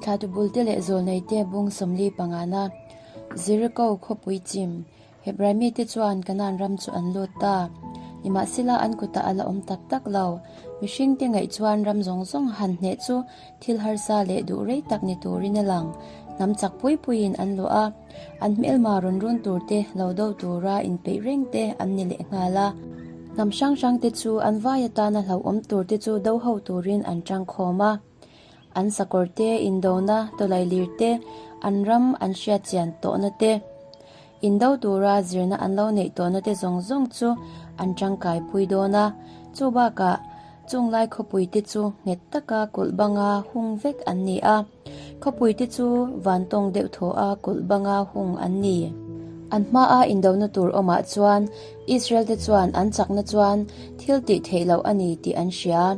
Thlatubulte leh Zawlneite bung 40 pangana Jeriko khawpui chim Hebrai mite chuan Kanaan ram chu an lut ta. Nimahsela an kutah a la awm tak tak lo. Mihringte ngaih chuan ram zawng zawng han hneh chu thil harsa leh duh rei tak ni turin a lang. Hnam chak pui puiin an luah a, an hmelma rawn run turte lo do tura inpeih reng te an ni leh nghal a. Hnam hrang hrangte chu an vai atana hlauhawm turte chu do ho turin an tangkhawm a. An sakawr te, indona, tawlailir te, an ram an hriat chian tawhna te, indo tura zirna an lo neih tawhna te zawng zawng chu an tangkai pui dawn a. Chu bakah, chunglai khawpui te chu nghet taka kulh banga hung vek an ni a. Khawpui te chu vantawng deuh thaw a kulh banga hung an ni. An hmaa indona tur awmah chuan Israel te chuan an chakna chuan thil tih theih loh a ni tih an hria.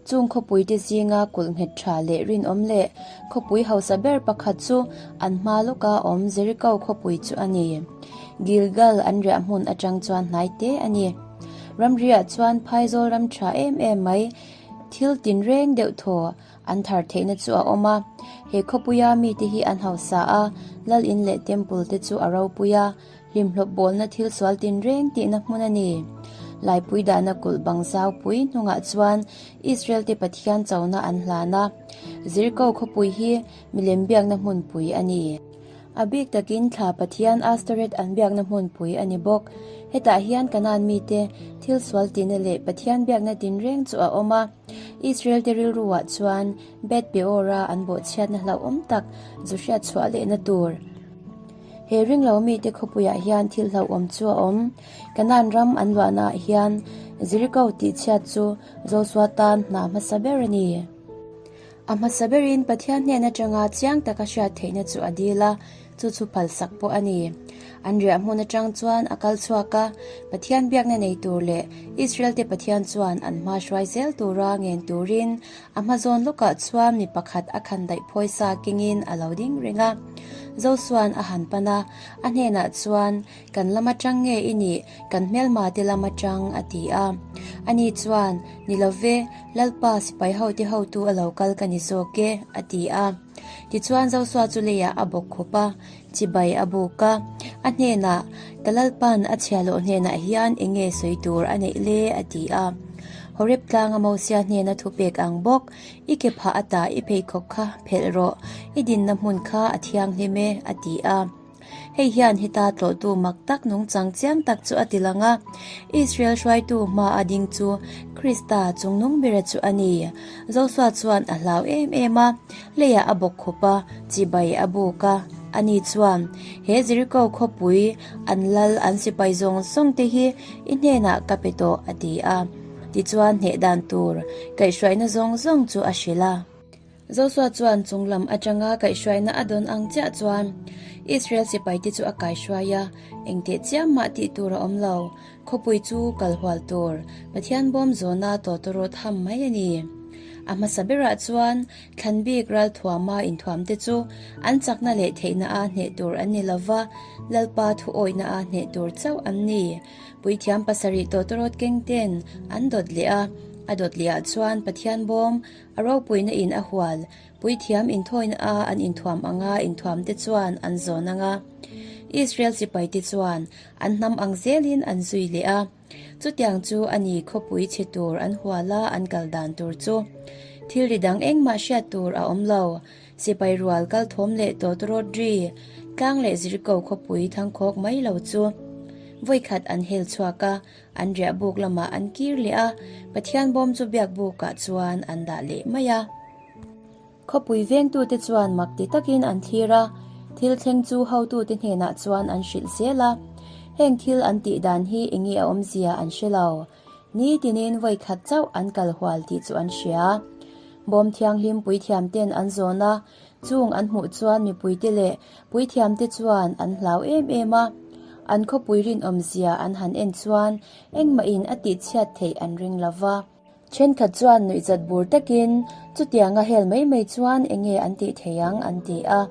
Chung khawpuite zinga kulh nghet tha leh rinawm leh khawpui hausa ber pakhat chu an hma lawka awm Jeriko khawpui chu a ni. Gilgal an riah hmun atang chuan hnai te a ni. Ramriah chuan phaizawl ram tha em em mai thil tinreng deuh thaw an thar theihna chu a awm a. He khawpuia mite hi an hausa a, lal in leh temple te chu a ropui a. Hlimhlawp bawlna thil sual tinreng tihna hmun a ni. Laipui dahna kulh bang zaupui hnungah chuan Israel-te Pathian chona an hlan a. Zirko khawpui hi milem biakna hmunpui a ni. A bik takin thla Pathian Astoreth an biakna hmunpui a ni bawk. Hetah hian Kanaan mite thil sual tihna leh Pathian biakna tinreng chu a awm a. Israel-te rilruah chuan Beth Peor-a an bawhchhiatna hlauhawm tak zu hriat chhuah lehna tur. He ringlo mite khawpuiah hian thil hlauhawm chu a awm. Kanaan ram an luahnaah hian Jeriko tihchhiat chu Josua tan hna hmasa ber a ni. A hmasa berin Pathian hnen atanga chiang taka hriat theihna chu a dil a, chu chu phalsak pawh a ni. An riah hmun atang chuan a kal chhuak a, Pathian biakna nei tur leh Israel-te Pathian chuan an hma hruai zel tura ngen turin A hmazawn lawkah chuan mi pakhat a khan daih phawi sa kengin a lo ding reng a. Zosuan a han pan a, a hnenah chuan, Kan lam atang nge i nih, kan hmelma te lam atang, a ti a. Ani chuan, Ni lo ve, Lalpa sipai hote hotu a lo kal ka ni zawk e, a ti a. Tichuan Zosua chu leiah a bawk khup a, chibai a buk a. A hnenah, Ka Lalpa'n a chhiahloh hnenah hian eng nge sawi tur a neih le? a ti a. Horeb tlanga Mosia hnena thupek ang bawk, I ke phah ata i pheikhawk kha phelh rawh, i dinna hmun kha a thianghlim e, a ti a. Hei hian heta tlawhtu mak tak nungchang chiang tak chu a ti lang a, Israel hruaitu hma a ding chu Krista chungnung bera chu a ni. Josua chuan a hlau em em a, leiah a bawk khup a, chibai a buk a. Ani chuan, He Jeriko khawpui, an lal, an sipai zawng zawng te hi i hnenah ka pe tawh, a ti a. Tichuan hneh dan tur kaihhruaina zawng zawng chu a hrilh a. Josua chuan chung lam atanga kaihhruaina a dawn ang chiah chuan Israel sipaite chu a kaihruai a, engteh chiam mah tih tur a awm lo. Khawpui chu kal hual tur Pathian bawm zawna tawtawrawt ham mai a ni. A hmasa berah chuan thlan bik ralthuama inthuamte chu an chakna leh theihna a hneh tur an ni lova, Lalpa thuawihna a hneh tur chauh an ni. Puithiam pasarih tawtawrawt kengten an dawt leh a, a dawt lehah chuan Pathian bawm A ropuina in a hual, puithiam inthawina a an inthuam anga inthuam te chuan an zawn ang a. Israel sipai te chuan an hnam ang zelin an zui leh a. Chutiang chu a ni khawpui chhe tur an hual a an kal dan tur chu. Thil ri dang engmah hriat tur a awm lo. Sipai rual kal thawm leh tawtawrawt ri, tlang leh Jeriko khawpui thangkhawk mai lo chu. Vawikhat an hel chhuak a, An riah buk lamah an kir leh a, Pathian bawm chu biak bukah chuan an dah leh mai a. Khawpui vengtute chuan mak ti takin an thlir a, thil thleng chu hotute hnenah chuan an hrilh zel a. Heng thil an tih dan hi enge a awmzia an hre lo. Ni tinin vawi khat chauh an kal hual tih chu an hria. Bawm thianghlim puithiamten an zawn a, Chung an hmuh chuan mipuite leh puithiamte chuan an hlau em em a, an khawpui rinawmzia an han en chuan engmahin a tihchhiat theih an ring lo va. Thenkhat chuan nuihzat bur takin chutianga hel mai mai chuan enge an tih thei ang an ti a.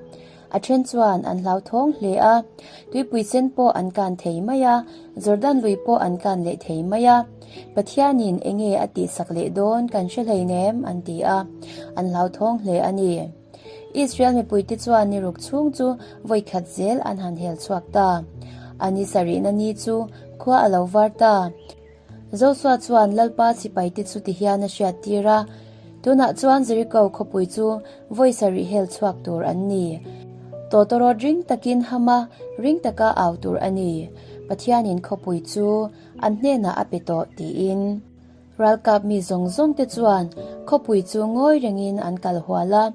A then chuan an hlauthawng hle a, tuipui sen pawh an kan thei mai a, Jordan lui pawh an kan leh thei mai a. Pathianin enge a tihsak leh dawn kan hre hleinem an ti a, an hlauthawng hle a ni. Israel mipuite chuan ni ruk chhung chu vawi khat zel an han hel chhuak ta. A ni sarihna ni chu khua a lo var ta. Josua chuan Lalpa sipaite chu tihian a hriat tir a, Tunah chuan Jeriko khawpui chu vawi sarih hel chhuak tur an ni. Tawtawrawt ring takin ham a, ring taka au tur a ni. Pathianin khawpui chu an hnenah a pe tawh tiin. Ralkap mi zawng zawng te chuan khawpui chu ngawi rengin an kal hual a,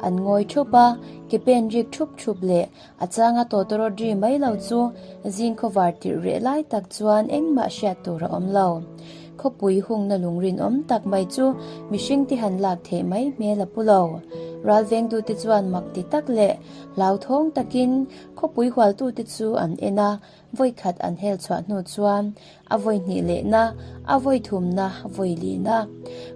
an ngawi thup a, ke pen rik thup thup leh a changa tawtawrawt ri mai lo chu zing khawvar tirh reh lai tak chuan engmah hriat tur a awm lo. Khawpui hungna lung rinawm tak mai chu mihring te han lak theih mai hmel a pu lo. Ralvengtute chuan mak ti tak leh hlauthawng takin khawpui hualtute chu an en a, Vawi khat an hel chhuah hnu chuan a vawi hnih lehna, a vawi thumna, vawi lihna,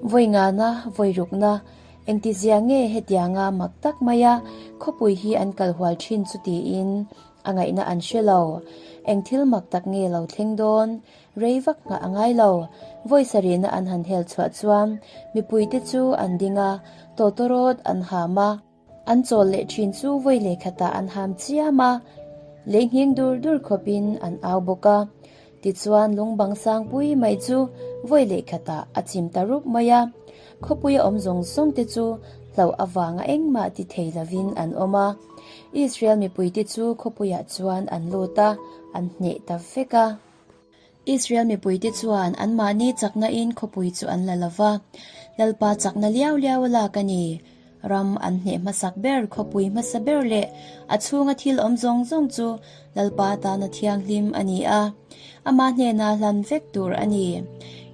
vawi ngana, vawi rukna, engtizia nge hetianga mak tak maia khawpui hi an kal hual thin chu tiin a ngaihna an hre lo. Eng thil mak tak nge lo thleng dawn? Rei vak nghah a ngai lo. Vawi sarihna an han hel chhuah chuan mipuite chu an ding a, tawtawrawt an ham a. An chawl leh thin chu vawi leh khatah an ham chiam a, lei nghing dur dur khawpin an au bawk a. Tichuan lung bang sangpui mai chu vawi leh khatah a chim ta rup mai a. Khawpui a awm zawng zawng te chu hlauh avanga engmah ti thei lovin an awm a. Israel mipuite chu khawpuiah chuan an lut a, an hneh ta vek a. Israel mipuite chuan anmahni chaknain khawpui chu an la lo va, Lalpa chakna liau liau a lak a ni. Ram an hneh hmasak ber, khawpui hmasa ber leh a chhunga thil awm zawng zawng chu Lalpa tana thianghlim a ni a, amah hnena hlan vek tur a ni.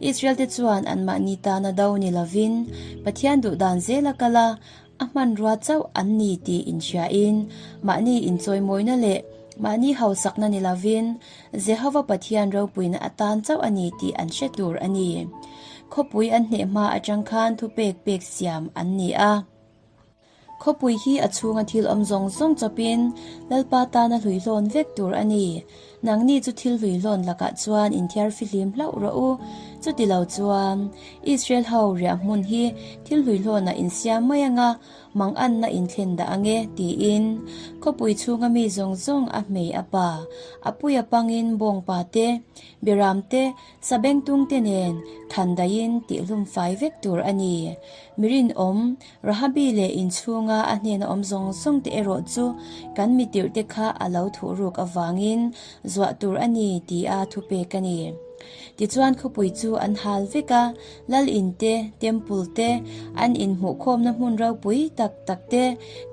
Israelte chuan anmahni tana do ni lovin Pathian duhdan zel a kal a, A hmanrua chauh an ni tih inhriain, mahni inchawimawina leh mahni hausakna ni lovin, Jehova Pathian ropuina atan chauh a ni tih an hre tur a ni. Khawpui an hneh hma atang khan thupek pek siam an ni a. Khawpui hi a chhunga thil awm zawng zawng chawpin Lalpa tana hluihlawn vek tur a ni. Nangni chu thil hluihlawn lakah chuan inthiar fihlim hlauh rawh u. Chuti lo chuan, Israel ho riah hmun hi thil hluihlawnah insiam mai anga manganna inthlen dah ange, tiin khawpui chhunga mi zawng zawng a hmei a pa, a pui a pangin bawngpa te, biram te, sabengtung te nen than daihin tihhlum fai vek tur a ni. Mi rinawm, Rahabi leh inchhunga a hnena awm zawng zawng te erawh chu kan mi tirhte kha a lo thuhruk avangin zuah tur a ni tia thupek a ni. Tichuan khawpui chu an hal vek a, lal in te, temple te, an inhmuhkhawmna hmun ropui tak tak te,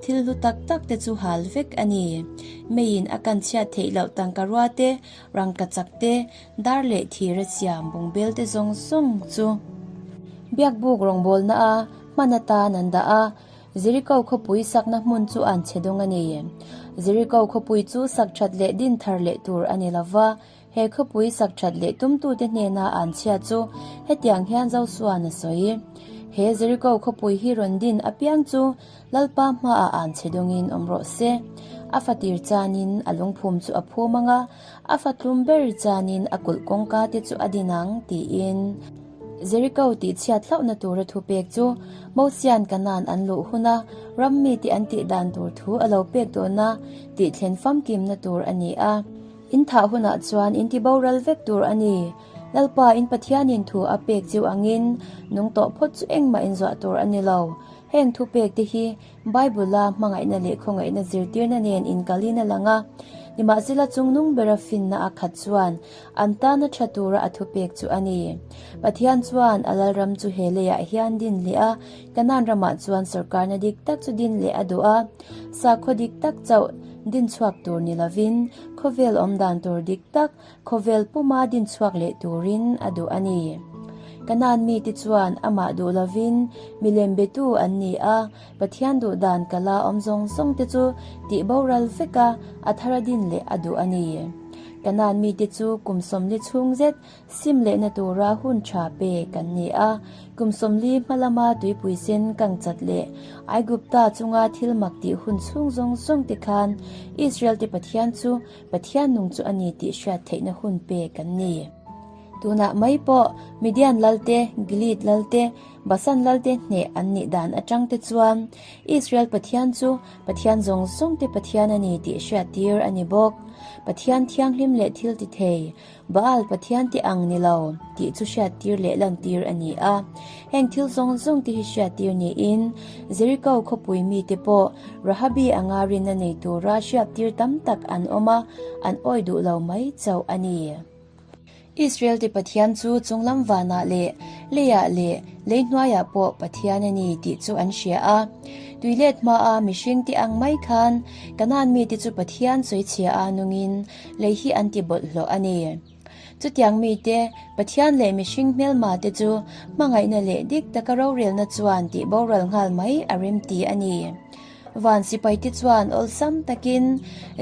thil hlu tak tak te chu hal vek a ni. Meiin a kan chhiat theih loh tangka rua te, rangkachak te, dar leh thira siam bungbel te zawng zawng chu biakbuk rawngbawlna a hman atan an dah a, Jeriko khawpui sakna hmun chu an chhe dawng a ni. Jeriko khawpui chu sak that leh din thar leh tur a ni lo va, he khawpui sak that leh tumtute hnena an chhia chu hetiang hian Josua'n a sawi. He Jeriko khawpui hi rawn din apiang chu Lalpa hmaah an chhe dawngin awm rawh se. A fatir chanin a lungphum chu a phum ang a, a fatlum ber chanin a kulh kawngka te chu a din ang, tiin. Jeriko tih chhiat hlauhna tura thupek chu Mosia'n Kanaan an luh huna ram mite an tih dan tur thu a lo pek tawhna tih thlen famkimna tur a ni a. In thah hunah chuan in ti boral vek tur a ni. Lalpa in Pathianin thu a pek chiu angin nung tawh phawt chu engmah inzuah tur a ni lo. Heng thupek te hi Bible-a hmangaihna leh khawngaihna zirtirna nen inkalin a lang a. Nimahsela chungnung bera finna a khat chuan an tana tha tura a thupek chu a ni. Pathian chuan a Lalram chu he leiah hian din leh a, Kanaan ramah chuan sawrkarna dik tak chu din leh a duh a. Sakhaw dik tak chauh din chhuak tur ni lovin khawvel awmdan tur dik tak Khawvel puma din chhuak leh turin a duh a ni. Kanaan mite chuan amah duh lovin milem betu an ni a, Pathian duh dan kala awm zawng zawng te chu tih boral vek a, a thar a din leh a duh a ni. Kanaan mite chu kum 40 chhung zet sim lehna tura hun tha pek an ni a, kum 40 hma lama tuipui sen kang chat leh Aigupta chunga thil mak tih hun chhung zawng zawng te khan Israel te Pathian chu Pathian nung chu a ni tih hriat theihna hun pek an ni. Tunah mai pawh Midian lalte, Gilead lalte, Basan lalte hneh an nih dan atang te chuan Israel Pathian chu Pathian zawng zawng te Pathian a ni tih hriattir a ni bawk. Pathian thianghlim leh thil ti thei, Baal Pathian te ang ni lo tih chu hriattir leh lantir a ni a. Heng thil zawng zawng te hi hriattir niin Jericho khawpui mite pawh Rahabi anga rinna nei tura hriattir tam tak an awm a, an awi duh lo mai chauh a ni. Israel te Pathian chu chunglam vanah leh leiah leh lei hnuaiah pawh Pathian a ni tih chu an hria a. Tuilet hmaa mihring te ang mai khan Kanaan mite chu Pathian sawichhia a nungin lei hi an ti bawlhhlawh a ni. Chutiang mite, Pathian leh mihring hmelma te chu hmangaihna leh dik taka rorelna chuan tih boral nghal mai a remti a ni. Van sipaite chuan awlsam takin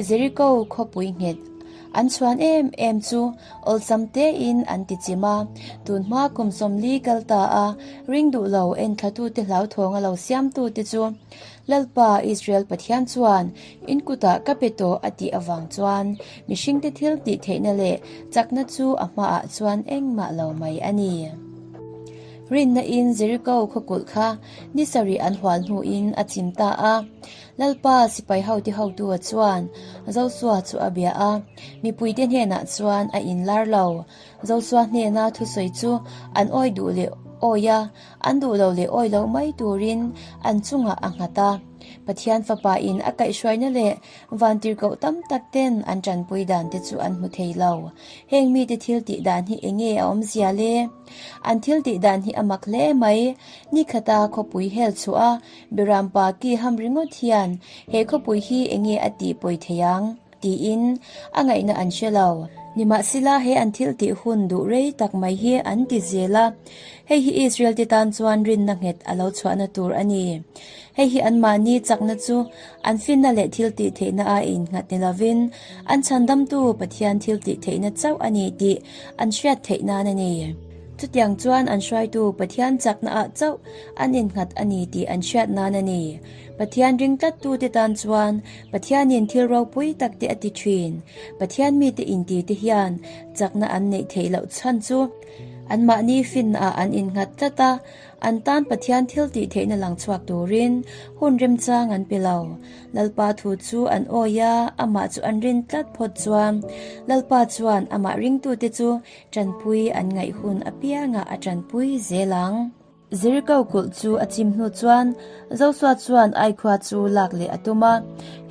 Jericho khawpui nghet An chhuan em em chu awlsam tein an ti chim a, tun hma kum 40 kal ta a ring duh lo enthlatute hlauthawng a lo siamtute chu Lalpa Israel Pathian chuan in kutah ka pe tawh a tih avang chuan mihringte thil tih theihna leh chakna chu a hmaah chuan engmah lo mai a ni. Rinna in Jericho khawkulh kha ni sarih an hual hnuin a chim ta a. Lalpa sipai hote hotua chuan Josua chu a bia a, mipuite hnenah chuan a inlar lo. Josua hnena thusawi chu an awi duh leh awi a, an duh lo leh awi lo mai turin an chungah a nghat a. Pathian Fapa in a kaihhruaina leh vantirhkoh tam tak ten an tanpui dan te chu an hmu thei lo. Heng mite thil tih dan hi enge a awmzia le? An thil tih dan hi a mak hle mai. Nikhata khawpui hel chhuah a Birampa ki ham ringawt hian he khawpui hi enge a tih pawi thei ang? tiin a ngaihna an hre lo. Nimahsela he an thil tih hun duh rei tak mai hi an ti zel a, hei hi Israel te tan chuan rinna nghet a lo chhuahna tur a ni. Hei hi anmahni chakna chu an finna leh thil tih theihna a innghat ni lovin an chhandamtu Pathian thil tih theihna chauh a ni tih an hriat theih nan a ni. Chutiang chuan an hruaitu Pathian chaknaah chauh an innghat a ni tih an hriat nan a ni. Pathian ring tlattute tan chuan Pathianin thil ropui tak te a ti thin. Pathian mite inti te hian chakna an neih theih loh chhan chu anmahni finnaah an innghat tlat a, an tan Pathian thil tih theihna lang chhuak turin hun remchang an pe lo. Lalpa thu chu an awi a, amah chu an rin tlat phawt chuan Lalpa chuan amah ringtute chu Tanpui an ngaih hun apiangah a tanpui zel ang. Jericho kulh chu a chim hnu chuan Josua chuan Ai khua chu lak leh a tum a.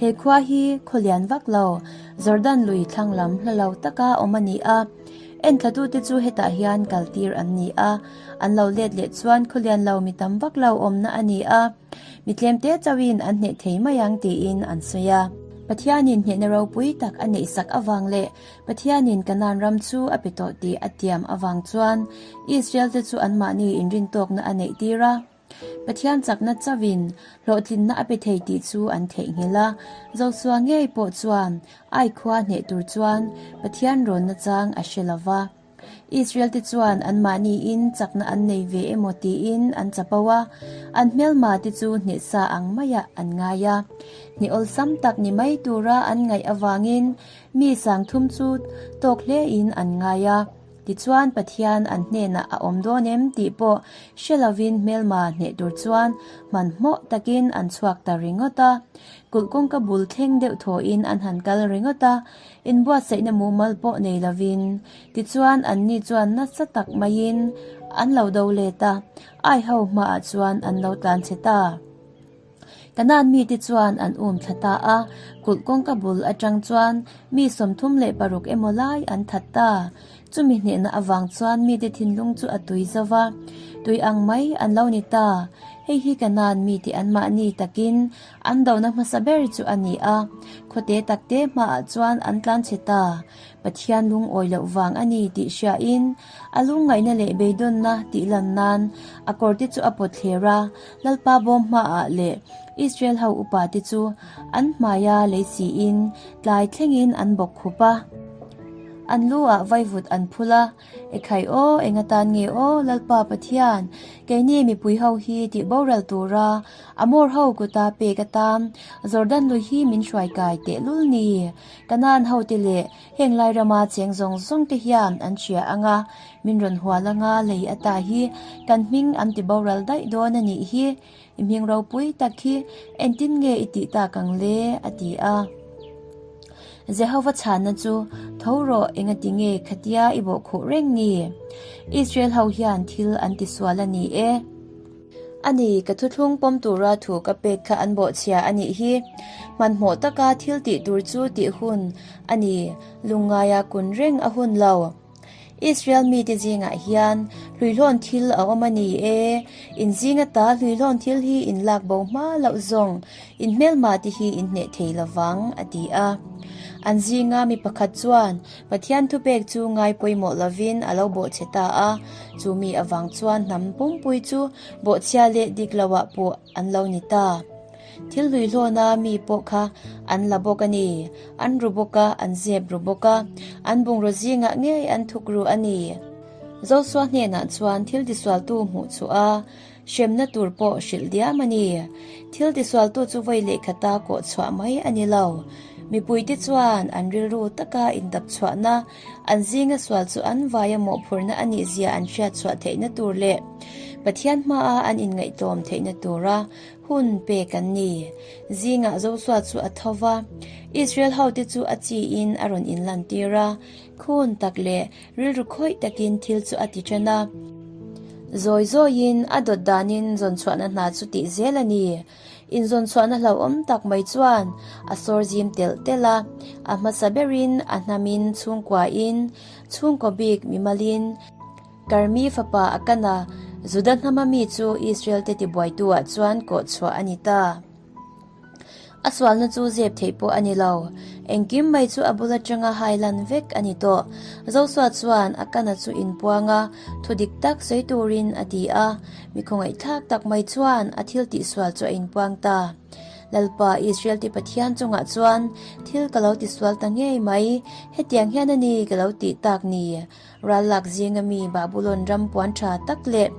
He khua hi khaw lian vak lo, Jordan lui thlang lam hla lo taka awm a ni a. Enthlatute chu hetah hian kaltir an ni a. An lo let leh chuan khaw lian lo mi tam vak lo awmna a ni a. Mi tlemte chauhin an hneh thei mai ang tiin an sawi a. Pathianin hnehna ropui tak a neihsak avang leh Pathianin Kanaan ram chu a pe tawh tih a tiam avang chuan Israel-te chu anmahni inrintawkna a neihtir a. Pathian chakna chauhin hlawhtlinna a pe thei tih chu an theihnghilh a. Josua ngei pawh chuan Ai khua hneh tur chuan Pathian rawnna chang a hre lo va. Israel-te chuan anmahniin chakna an nei ve emaw tiin an chapo a, an hmelma te chu hnehsa ang maiah an ngai a. Hneh awlsam tak ni mai tura an ngaih avangin Mi sangthum chu tawk hlein an ngai a, tichuan Pathian an hnenah a awm dawn em tih pawh hre lovin hmelma hneh tur chuan hmanhmawh takin an chhuak ta ringawt a. Kulh kawngka bul thleng deuh thawhin an han kal ringawt a, inbuatsaihna mumal pawh nei lovin. Tichuan anni chuan nasa tak maiin an lo do let a, Aiho hmaah chuan an lo tlanchhe ta. Kanaan mite chuan an um thla ta a, kulh kawngka bul atang chuan mi 36 emaw lai an that ta. Chumi hnehna avang chuan mite thinlung chu a tui zo va, tui ang mai an lo ni ta. Hei hi Kanaan mite anmahni takin an dona hmasa ber chu a ni a, khawte takte hmaah chuan an tlanchhe ta. Pathian lungawi loh vang a ni tih hriain a lungngaihna leh beidawnna tih lan nan a kawrte chu a pawt thler a, Lalpa bawm hmaah leh Israel ho upate chu an hmaia lei siin tlai thlengin an bawk khup a. An lu ah vaivut an phul a, Ekhai aw, eng atan nge aw, Lalpa Pathian, keini mipui ho hi tih boral tura Amor ho kuta pek atan Jordan lui hi min hruai kai tehlul ni. Kanaan hote leh heng lai rama cheng zawng zawng te hian an hria anga min rawn hual anga lei ata hi kan hming an ti boral daih dawn a nih hi. I hming ropui tak hi engtin nge i tih tak ang le? a ti a. Jehova chhanna chu, Tho rawh, engati nge khatia i bawhkhuh reng ni? Israel ho hian thil an tisual a ni e. A ni, ka thuthlung pawm tura thu ka pek kha an bawhchhia a nih hi. Hmanhmawh taka thil tih tur chu tih hun a ni, lungngaia kun reng a hun lo. Israel mite zingah hian hluihlawn thil a awm a ni e, in zing ata hluihlawn thil hi in lak bo hma loh zawng in hmelma te hi in hneh thei lovang, a ti a. An zinga mi pakhat chuan Pathian thupek chu ngai pawimawh lovin a lo bawhchhe ta a, chu mi avang chuan hnam pumpui chu bawhchhia leh dik loah pawh an lo ni ta. Thil hluihlawna mi pawh kha an la bawk a ni. An ru bawk a, an zep ru bawk a, an bungraw zingah ngei an thuk ru a ni. Josua hnenah chuan thil tisualtu hmuh chhuah a, hremna tur pawh hrilh diam a ni. Thil tisualtu chu vawi lehkhata kawh chhuah mai a ni lo. Mipuite chuan an rilru taka indap chhuahna, an zinga sual chu an vaia mawhphurhna a nih zia an hriat chhuah theihna tur leh Pathian hmaa an inngaihtlawm theihna tura Hun pek an ni. Zingah Josua chu a tho va, Israel hote chu a chiin a rawn inlantir a, khun tak leh rilru khawih takin thil chu a ti ṭan a. Zawi zawiin a dawt danin zawnchhuahna hna chu tih zel a ni. Inzawnchhuahna hlauhawm tak mai chuan a sawr zim telh telh a, a hmasa berin a hnamin chhungkuain, chhungkaw bik mimalin, Karmi fapa Akana, Juda hnama mi chu Israel-te tibuaituah chuan kawh chhuah a ni ta. A sualna chu zep theih pawh a ni lo. Engkim mai chu a bul atanga hai lan vek a ni tawh. Josua chuan Akana chu inpuang a, thu dik tak sawi turin a ti a. Mi khawngaihthlak tak mai chuan a thil tihsual chu a inpuang ta. Lalpa Israel-te Pathian chungah chuan thil ka lo tisual ta ngei mai, hetiang hian a ni ka lo tih tak ni. Rallak zinga mi Babulon ram puan tha tak leh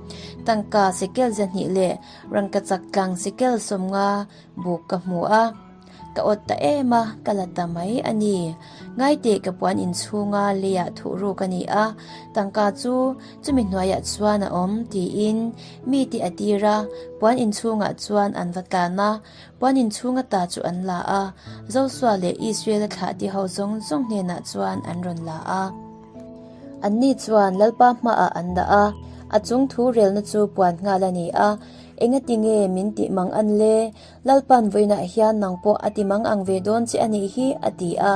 tangka sekel 200 leh rangkachak tlang sekel 50 buk ka hmu a. Ka awt ta em a, ka la ta mai a ni. Ngaiteh ka puan inchhunga leiah thuh ruk a ni a, tangka chu chumi hnuaiah chuan a awm tiin mi te a tir a, puan inchhungah chuan an va tlan a, Puan inchhung ata chu an la a, Josua leh Israel-a thlahti ho zawng zawng hnenah chuan an rawn la a. Anni chuan Lalpa hmaah an dah a, a chung thu relna chu puan nghal a ni a, Engati nge min tih mang an le? Lalpa'n vawiinah hian nang pawh a ti mang ang ve dawn che a nih hi, a ti a.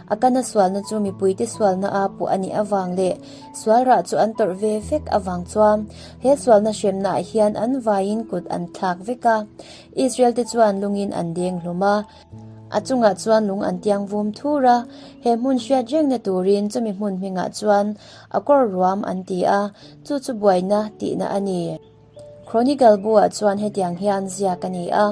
A kana sualna chu mipuite sualna a puh a nih avang leh sual rah chu an tawrh ve vek avang chuan he sualna hremnaah hian an vaiin kut an thlak vek a. Israel te chuan lungin an deng hlum a, a chungah chuan lung an tiang vum thur a, he hmun hriat rengna turin chumi hmun hmingah chuan a kawr ruam an ti a, chu chu buaina tihna a ni. Chronicle bu-ah chuan hetiang hian ziak a ni a,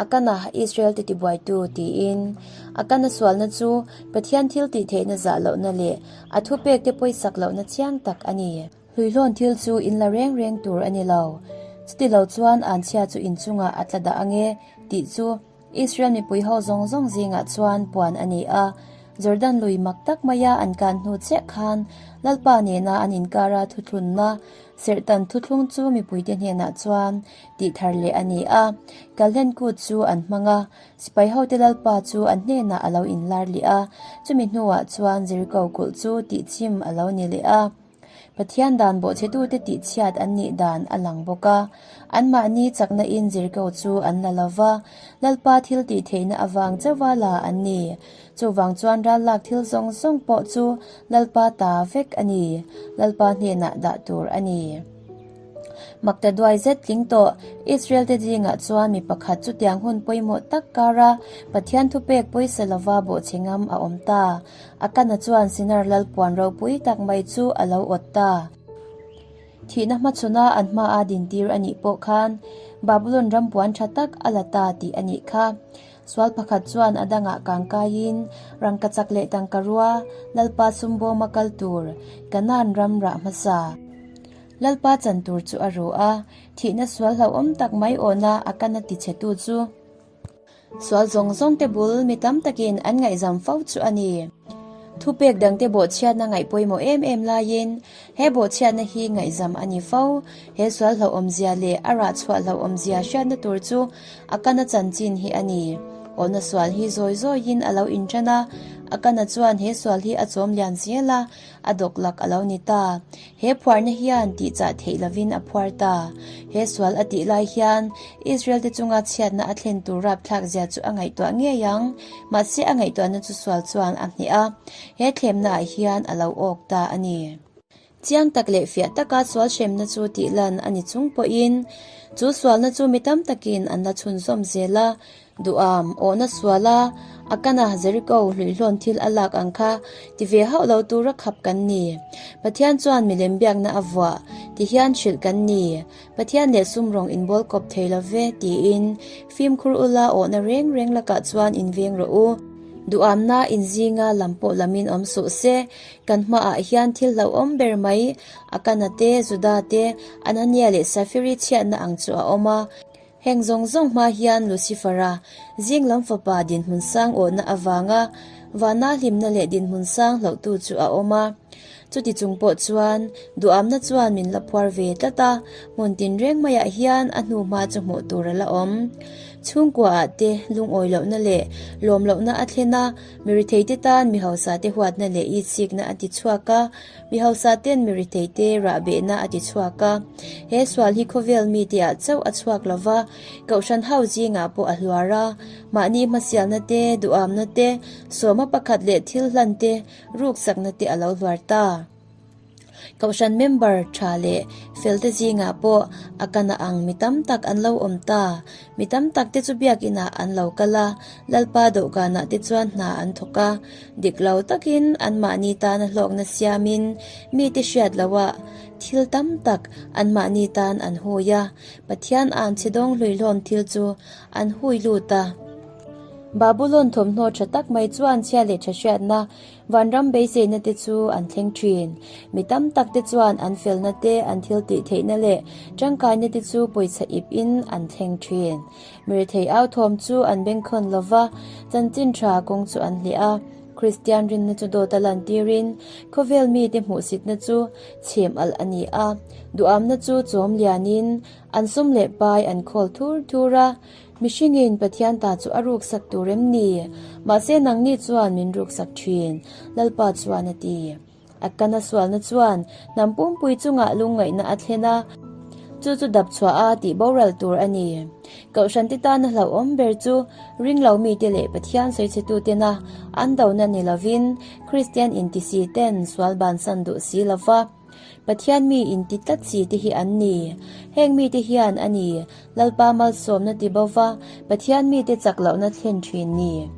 Akana Israel te tibuaitu tiin. Akana sualna chu Pathian thil tihtheihna zah lohna leh a thupekte pawisak lohna chiang tak a ni. Hluihlawn thil chu in la reng reng tur a ni lo. Chuti lo chuan anchhia chu in chungah a tla dah ange tih chu Israel mipui ho zawng zawng zingah chuan puan a ni a. Jordan lui mak tak maia an kan hnu chiah khan Lalpa nena an inkara thuthlunna serhtan thuthlung chu mipuite hnenah chuan tih thar leh a ni a. Kalhlen kut chu an hmang a, Sipai hote Lalpa chu an hnenah a lo inlar leh a, chumi hnuah chuan Jeriko kulh chu tihchim a lo ni leh a. Pathian dan bawhchhetute tihchhiat an nih dan a lang bawk a. Anmahni chakna in Jeriko chu an la lo va, Lalpa thil tih theihna avang chauha la an ni. Chuvang chuan rallak thil zawng zawng pawh chu Lalpa ta vek a ni, Lalpa hnenah dah tur a ni. Makta duai zet tling tawh Israel-te zingah chuan mi pakhat chutiang hun pawimawh tak kara Pathian thupek pawisa lova bawhchhe ngam a awm ta. Akana chuan Sinar lal puan ropui tak mai chu a lo awt ta. Thihna hmachhawna an hmaa dintir a nih pawh khan Babulon ram puan tha tak a la ta tih a nih kha. Sual pakhat chuan a dangah kang kaiin rangkachak leh tangka rua Lalpa sumbawma kal tur Kanaan ram rah hmasa. Lalpa chan tur chu a ru a, thihna sual hlauhawm tak mai awna a kana tichhetu chu. Sual zawng zawngte bul mi tam takin an ngaihzam fo chu a ni. Thupek dangte bawhchhiatna ngaih pawimawh em em laiin he bawhchhiatna hi ngaihzam a ni fo. He sual hlauhawmzia leh a rah chhuah hlauhawmzia hriatna tur chu a kana chanchin hi a ni. Awhna sual hi zawi zawiin a lo inṭan a, a kana chuan he sual hi a chawm lian zel a, a dawklak a lo ni ta. He phuarna hian tihchah theih lovin a phuar ta. He sual a tih lai hian Israel te chunga chhiatna a thlen tur rapthlak zia chu a ngaihtuah ngei ang. Mahse a ngaihtuahna chu sual chuan a hneh a, he thlemna ah hian a lo awk ta a ni. Chiang tak leh fiah taka sual hremna chu tih lan a ni chung pawhin chu sualna chu mi tam takin an la chhunzawm zel a, Duham, awhna suala a kana Jericho hluihlawn thil a lak ang kha ti ve hauh lo tura khap kan ni. Pathian chuan milem biakna a vuah ti hian hrilh kan ni. Pathian leh sum rawng inbawl kawp thei lo ve tiin fimkhur ula awhna reng reng lakah chuan inveng rawh u. Duhamna inzinga lam pawh lamin awm suh se, kan hmaah hian thil hlauhawm ber mai Akana te, Juda te, Anania leh Safiri chhiatna ang chu a awm a. Heng zawng zawng hma hian Lucifer-a zing lam fapa dinhmun sang awhna avanga vana hlimna leh dinhmun sang hlauhtu chu a awm a. Chuti chung pawh chuan duhamna chuan min la phuar ve tlat a, hmun tinreng maiah hian a hnuhma chu hmuh tur a la awm. Chhungkuaah te lungawi lohna leh lawm lohna a thlen a, mi ritheite tan mi hausate huatna leh itsikna a ti chhuak a, Mi hausa ten mi ritheite rahbehna a ti chhuak a, he sual hi khawvel mite ah chauh a chhuak lo va, Kohhran ho zingah pawh a hluar a, mahni hmasialna te, duhamna te, sawma pakhat leh thil hlan te, ruksakna te a lo hluar ta. Kohhran member tha leh felte zingah pawh a kana ang mi tam tak an lo awm ta. Mi tam tak te chu biakinah an lo kal a, Lalpa dawhkanah te chuan hna an thawk a, Dik lo takin anmahni tana hlawkna siamin mite hriat loah thil tam tak anmahni tan an hui a, Pathian an chhe dawng hluihlawm thil chu an hui lut a. Babulon thawmhnaw tha tak mai chuan chhia leh tha hriatna vanram beiseina te chu an thleng thin. Mi tam tak te chuan an felna te, an thil tih theihna leh tangkaina te chu pawisa ip in an thleng thin. Mirethei au thawm chu an bengkhawn lo va, chanchin tha kawng chu an hleh a. Kristian rinna chu dawt a lantirin khawvel mite hmuhsitna chu chhem alh a ni a. Duhamna chu chawm lianin an sum leh pai an khawl thur thur a. Mihringin Pathian ta chu a ruksak tur em ni? Mahse nangni chuan min ruksak thin, Lalpa chuan a ti. A kana sualna chuan hnam pumpui chungah lungngaihna a thlen a, chu chu dap chhuah a tih boral tur a ni. Kohhrante tana hlauhawm ber chu ringlo mite leh Pathian sawichhetutena an dona ni lovin Kristian intisi ten sual bansan duh si lova Pathian mi inti tlat si te hi an ni. Heng mite hian a ni Lalpa malsawmna ti bo va Pathian mite chak lohna thlen thin ni.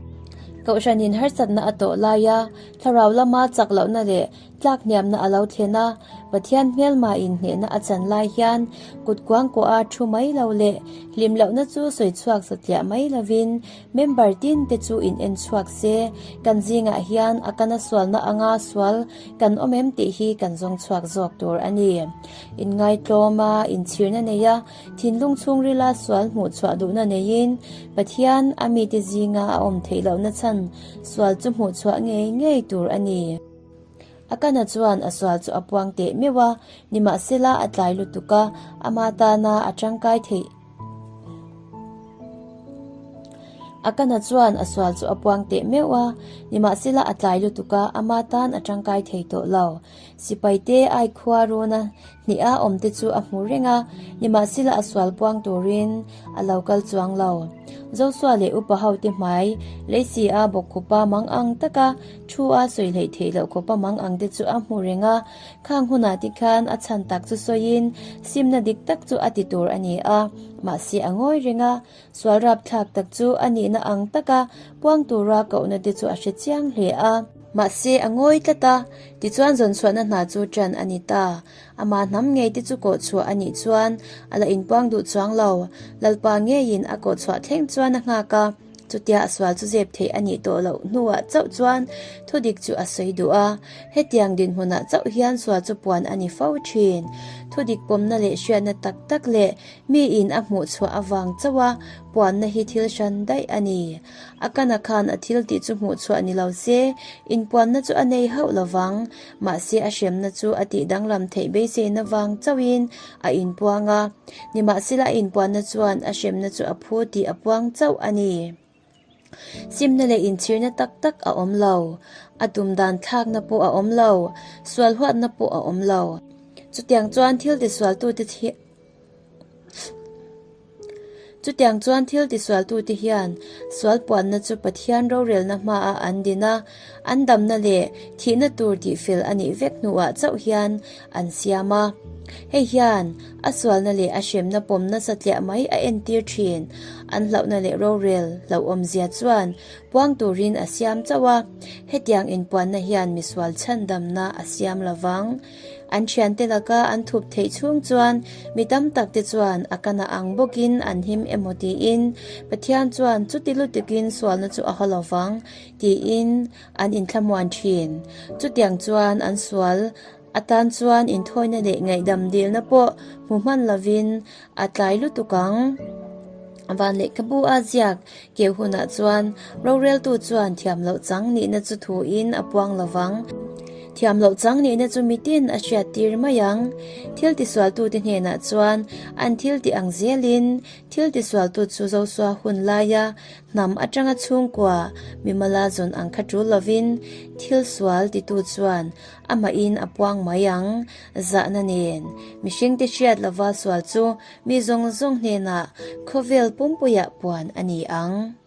Kohhranin harsatna a tawh laia Thlarau lama chak lohna leh tlak hniamna a lo thlen a, Pathian hmelma inhnehna a chan lai hian kut kuangkuah a thu mai lo leh hlim lohna chu sawi chhuak satliah mai lovin member tin te chu in en chhuak se, kan zingah hian a kana sualna anga sual kan awm em tih hi kan zawng chhuak zawk tur a ni. Inngaitlawm a, inchhirna nei a, Thinlung chhungrila sual hmuh chhuah duhna neiin Pathian a mite zinga a awm theih lohna chhan sual chu hmuh chhuah ngei ngei tur a ni. Akana chuan a sual chu a puang teh meuh a, nimahsela a tlai lutuk a, ama tana a tangkai theih. Akana chuan a sual chu a puang teh meuh a, nimahsela a tlai lutuk a, ama tan a tangkai thei tawh lo. Sipaite ai khua runa hniha awmte chu a hmu reng a, nimahsela a sual puang turin a lo kal chuang lo. Joshua leh upa hote hmai leisi a bawk khupa mang ang taka thu a sawi hleih theih loh khawpa mang ang te chu a hmu reng a, khang hunah te khan a chhan tak chu sawiin simna dik tak chu a ti tur a ni a, mahse a ngawi reng a, sual rapthlak tak chu a nihna ang taka puang tura kohna te chu a hre chiang hle a. Mahse, a ngawi tlat a, tichuan zawnchhuahna hna chu ṭan a ni ta. Amah hnam ngei te chu kawhchhuah a nih chuan a la inpuang duh chuang lo. Lalpa ngeiin a kawhchhuah thleng chuan a nghak a, chutia a sual chu zep theih a nih tawh loh hnuah chauh chuan thudik chu a sawi duh a. Hetiang dinhmunah chauh hian sual chu puan a ni fo thin. Thudik pawmna leh hriatna tak tak leh miin a hmuhchhuah avang chauha puanna hi thil hran daih a ni. A kana khan a thil tih chu hmuh chhuah ni lo se, inpuanna chu a nei hauh lo vang. Mahse a hremna chu a tih danglam theih beiseina vang chauhin a inpuang a. Nimahsela a inpuanna chuan a hremna chu a phu tih a puang chauh a ni. Simna leh inchhirna tak tak a awm lo. A tum dan thlakna pawh a awm lo. Sual huatna pawh a awm lo. Chutiang chuan thil tisualtute Chutiang chuan thil tisualtute hian sual puanna chu Pathian rorelna hmaah an din a, an damna leh thihna tur tihfel a nih vek hnuah chauh hian an siam a. Hei hian a sualna leh a hremna pawmna satliah mai a entir thin. An hlauhna leh rorel hlauhawmzia chuan puang turin a siam chauh a, hetiang inpuanna hian misual chhandamna a siam lovang. An thiante laka an thup theih chhung chuan mi tam tak te chuan a kana ang bawkin an him emaw tiin Pathian chuan chuti lutukin sualna chu a haw lo vang tiin an inthlamuan thin. Chutiang chuan an sual atan chuan inthawina leh ngaihdam dilna pawh hmu hman lovin a tlai lutuk ang. Van lehkhabu a ziak keu hunah chuan roreltu chuan thiam loh chang nihna chu thuin a puang lo vang. Thiam loh chang nihna chu mitin a hriat tir mai ang. Thil tisualtute hnenah chuan an thil tih ang zelin thil tisualtu chu Zosua hun laia hnam atanga chhungkua mimala zawn ang kha tul lovin thil sual titu chuan amahin a puang mai ang. Zahna nen mihringte hriat lova sual chu Mi zawng zawng hnenah khawvel pumpuiah puan a ni ang.